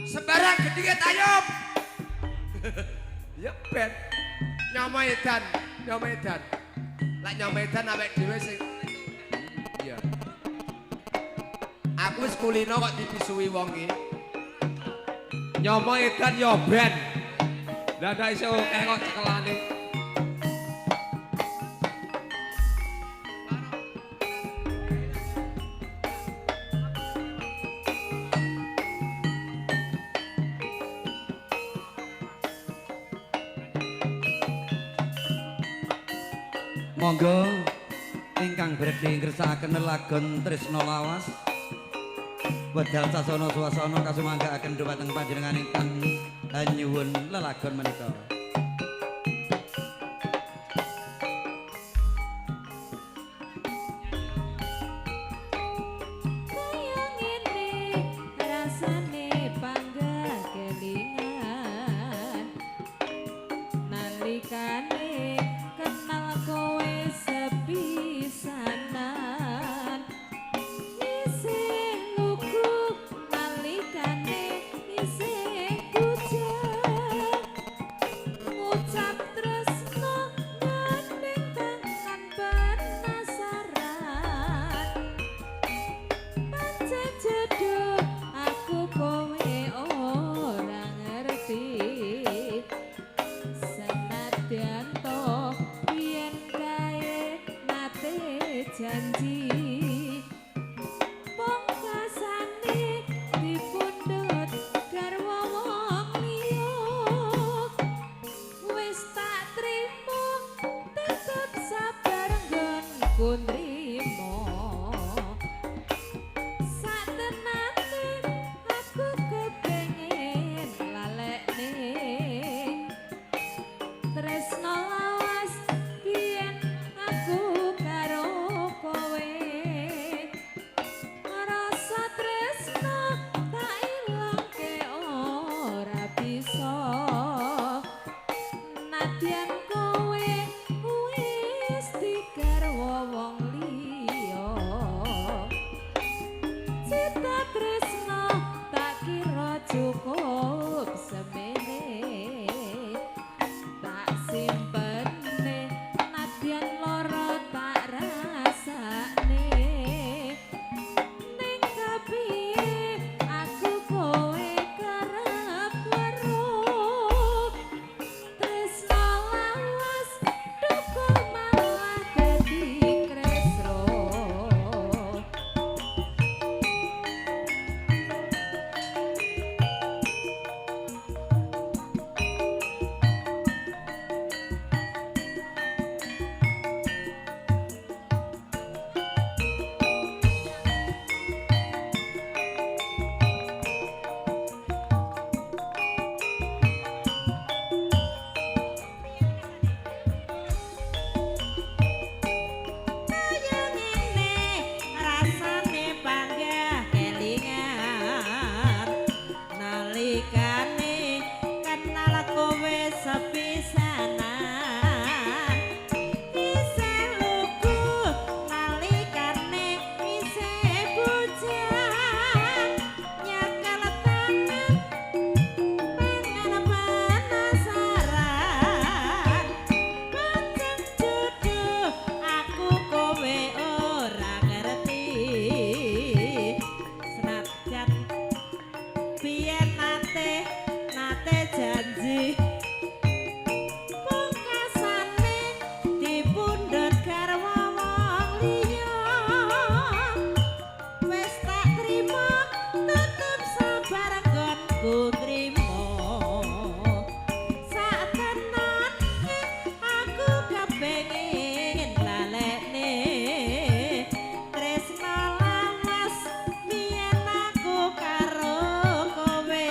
Sembarang gendinge tayub. Ya ben. Nyomo edan, nyomo edan. Lek nyomo edan awake dhewe sing iya. Aku wis kulino kok dipisuwi wong iki. Nyomo edan yo ben. Lah ndak iso akeh kok cekelane. Monggo ingkang badhe ngersakaken lelagon Tresna Lawas. Wedal sasana swasana kasumanggaaken dhumateng panjenengan ingkang nyuwun lelagon menika. Kaya ngene rasane panggah kelingan nalikane kenal kowe sepisanan isih lugu nalikane isih bujang ngucap tresno gandeng tangan penasaran. Pancen jodoh aku kowe ora ngerti senadyan to yen kae nate janji pungkasane dipundhut garwa wong liya wis tak trimo tetep sabar nggonku nrimo. Satenane aku kepengin lalekne tresno lawas biyen aku karo kowe rasa tresno tak ilangke ora bisa nadyan kowe wis digarwa wong liya. Cita tresno tak kira cukup semene tak simpene nadyan lara tak rasane ning kepiye aku kowe kerep weruh tresno lawas duka malah dadi kresro. Kaya ngene rasane panggah kelingan nalikane kenal kowe sepisanan isih lugu nalikane isih bujang nyekel tangan tangan penasaran pancen jodoh aku kowe ora ngerti senajan biyen nate nate janji pungkasane dipundhut garwa wong liya wis tak trimo tetep sabar nggonku trimo satenane aku kepengin lalekne tresno lawas biyen aku karo kowe.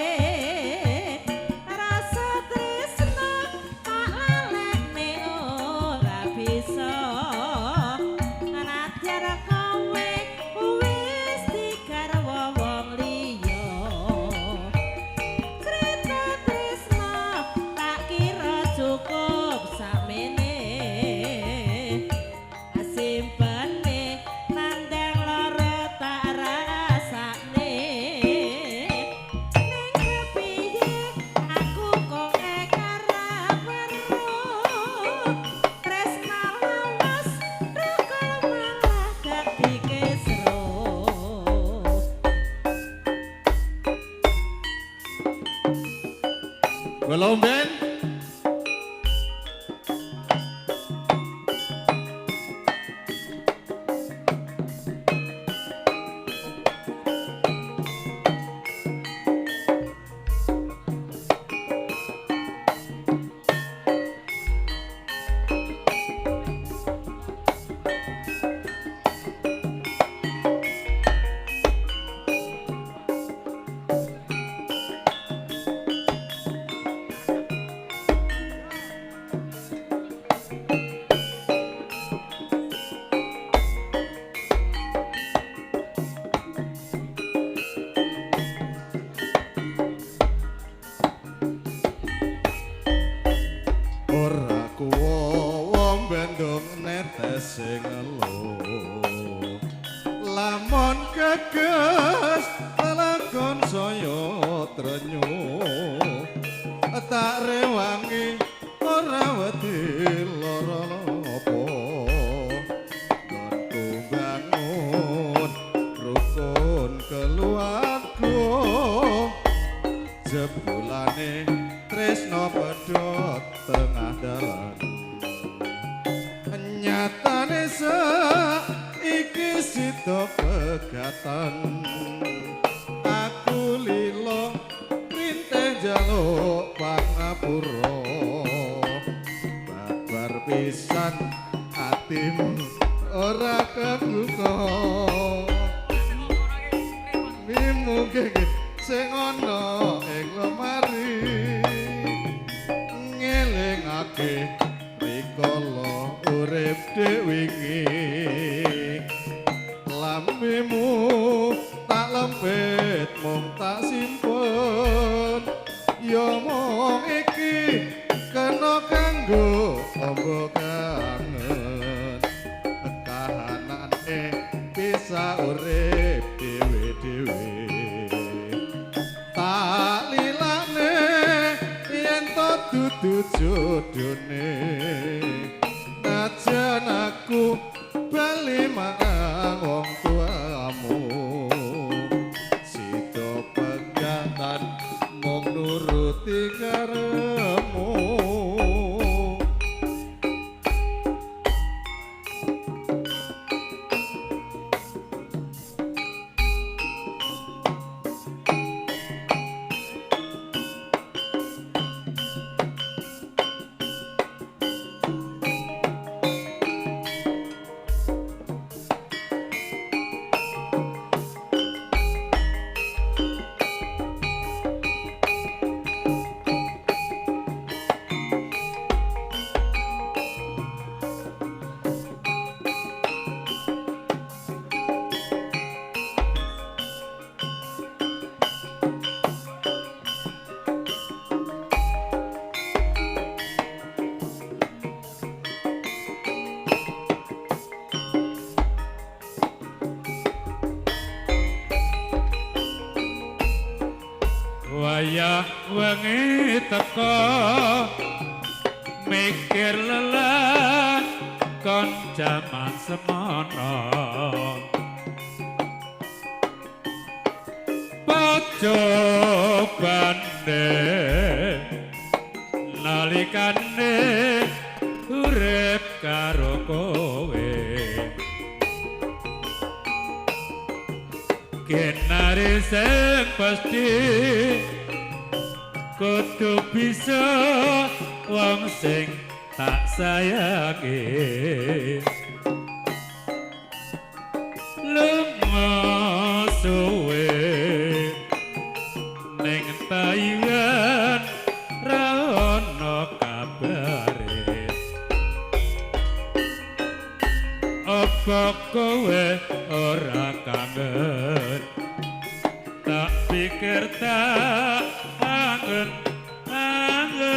Belum ben. Ora kuwo bendung netes sing ngelo. Lamun geges lelakon saya trenyuh. Tak rewangi ora wedi lara apa. Nggonku bangun rukun keluarga. Jebulane tresno pedhot tengah dalan. Nyatane saiki sida pegatan. Aku lilo rintih njaluk pangapura. Babar pisan atimu ora kebuka. Mimu sing ana ing lemari ngelingake rikala urip dhewe wingi. Lambemu tak lempit mung tak simpen, ya mung iki kena kanggo ombo kangen. Kahanane bisa urip dhewe-dhewe. Tak lilane yen to dudu jodone. Najan aku bali marang wong tuamu. Sida pegatan mung nuruti karepmu. Wayah wengi teko mikir lelah kon jaman semono. Pojobane nalikane urip karo kowe. Kenare sing pasti kudu bisa wong sing tak sayangi. Lunga suwe ning Taiwan ra ono kabare. Apa kowe ora kangen? Tak pikir tak angen angen.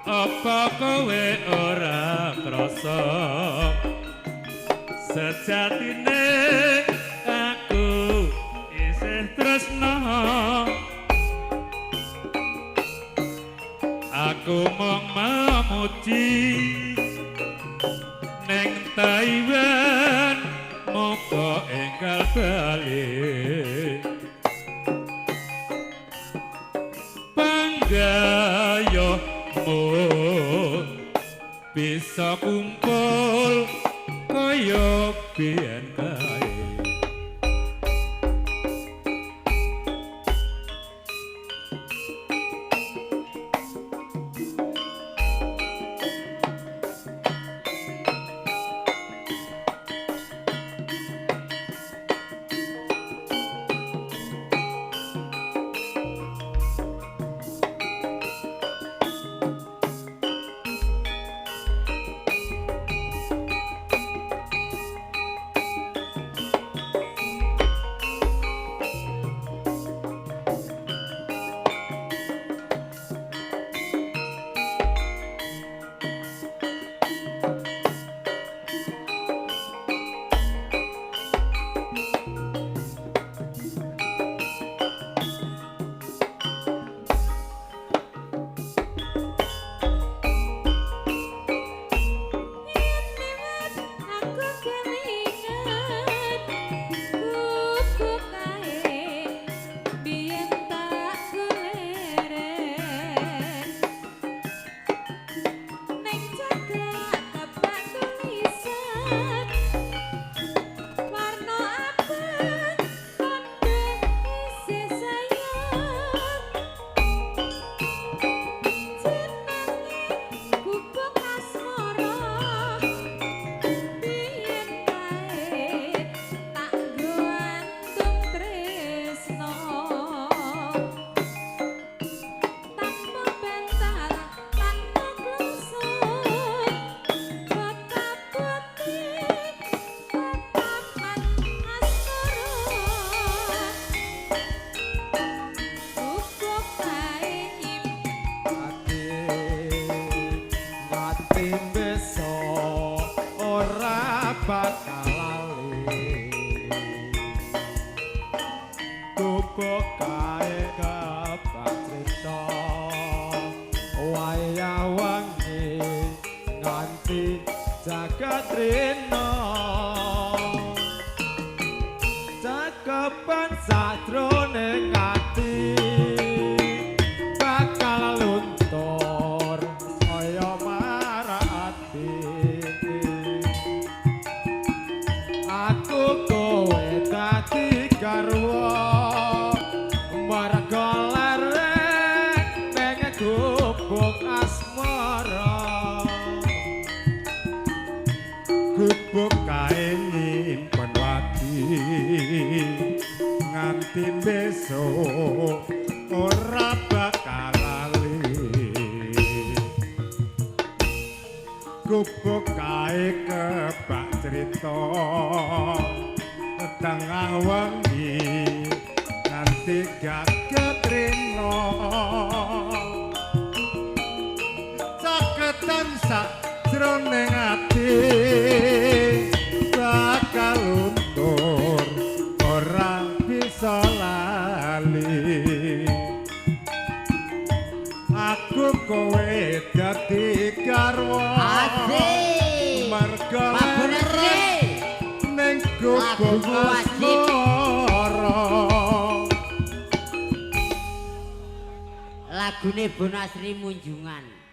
Apa kowe ora krasa sejatine aku isih tresno. Aku mung memuji ning Taiwan muga enggal bali. Bisa kumpul kaya biyen kae. Aku kelingan gubuk kae biyen tak goleren ning cagak kebak tulisan warna abang kandha isih sayang jenenge gubuk asmara. Biyen kae tak gantung tresno tanpa bantal tanpa kloso ketapote tatapan asmara gubuk kae Ati nganti besok ora bakal lali. Gubuk kae kebak crita wayah wengi nganti jagat rina. Cakepan sajroning ati bakal luntur kaya marati. Aku kowe dadi garwa marga leren ning gubuk asmara. Gubuk kae nyimpen wadi nganti besok ora bakal lali. Gubuk kae kebak crita tengah wengi nganti gaget rina. Caketan sajroning ati bakal luntur ora bisa lali. Aku kowe dadi garwa Asik. marga Pak Bonasri. ning gubuk Lagumu wajib. asmara. Lagune Bonasri Munjungan.